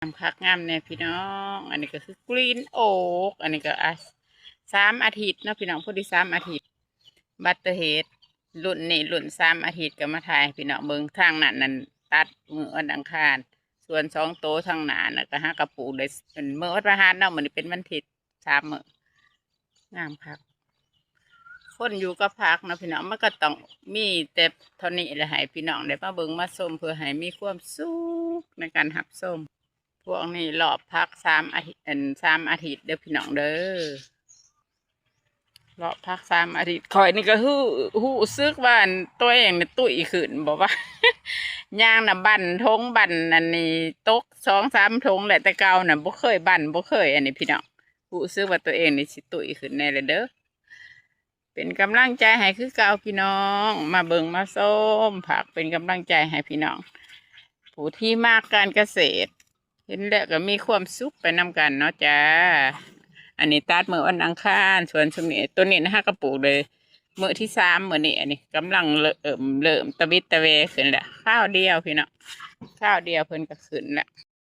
າມຄັກງາມແນ່ພີ່ນ້ອງ. ອັນນີ້ກໍຄື Green Oak ອັນນີ້ກໍ ອ່າ ສາມອາທິດເນາະພີ່ນ້ອງ, ພໍດີສາມອາທິດ Butter Head ລຸ້ນນີ້ລຸ້ນສາມອາທິດ ກໍມາຖ່າຍໃຫ້ພີ່ນ້ອງເບິ່ງ. ທາງນັ້ນນັ້ນຕັດມື້ວັນອັງຄານ, ສ່ວນສອງໂຕທາງໜ້ານັ້ນກໍຫາກໍປູກໄດ້ມື້ວັນພະຫັດເນາະ, ມື້ນີ້ເປັນວັນທີສາມມື້. ງາມຄັກ. ຄົນຢູ່ກັບຜັກເນາະພີ່ນ້ອງ, ມັນກໍຕ້ອງມີແຕ່ເທົ່ານີ້ແຫຼະ ໃຫ້ພີ່ນ້ອງໄດ້ມາເບິ່ງມາຊົມ ເພື່ອໃຫ້ມີຄວາມສຸກໃນການຮັບຊົມ. ພວກນີ້ລອບຜັກສາມອາທິດ ອັນ ສາມອາທິດເດີພີ່ນ້ອງເດີ, ລອບຜັກສາມອາທິດ. ຂ້ອຍນີ້ກໍຮູ້ ຮູ້ສຶກວ່າ ອັນ ຕົວເອງນີ້ຕຸ້ຍຂຶ້ນ ບໍ່ວ່າ ຍ່າງນະບັ້ນຖົງ ບັ້ນອັນນີ້ຕົກສອງສາມຖົງແຫຼະ. ແຕ່ເກົ່ານະບໍ່ເຄີຍບັ້ນ ບໍ່ເຄີຍອັນນີ້ພີ່ນ້ອງ, ຮູ້ສຶກວ່າຕົວເອງນີ້ຊິຕຸ້ຍຂຶ້ນແດ່ແລ້ວເດີ. ເປັນກຳລັງໃຈໃຫ້ຄືເກົ່າພີ່ນ້ອງ, ມາເບິ່ງມາຊົມຜັກ ເປັນກຳລັງໃຈໃຫ້ພີ່ນ້ອງຜູ້ທີ່ມັກການກະເສດ. ເຫັນແລ້ວກໍມີຄວາມສຸກໄປນຳກັນເນາະຈ້າ. ອັນນີ້ຕັດມື້ວັນອັງຄານ, ສ່ວນຊຸມນີ້ ໂຕນີ້ນະ ຫາກໍປູກໄດ້ມື້ທີສາມມື້ນີ້. ອັນນີ້ກຳລັງເລີ່ມ ເລີ່ມຕະບິດຕະແວຂຶ້ນແລ້ວ, ຄາວດຽວພີ່ນ້ອງ, ຄາວດຽວເພິ່ນກໍຂຶ້ນແລ້ວ.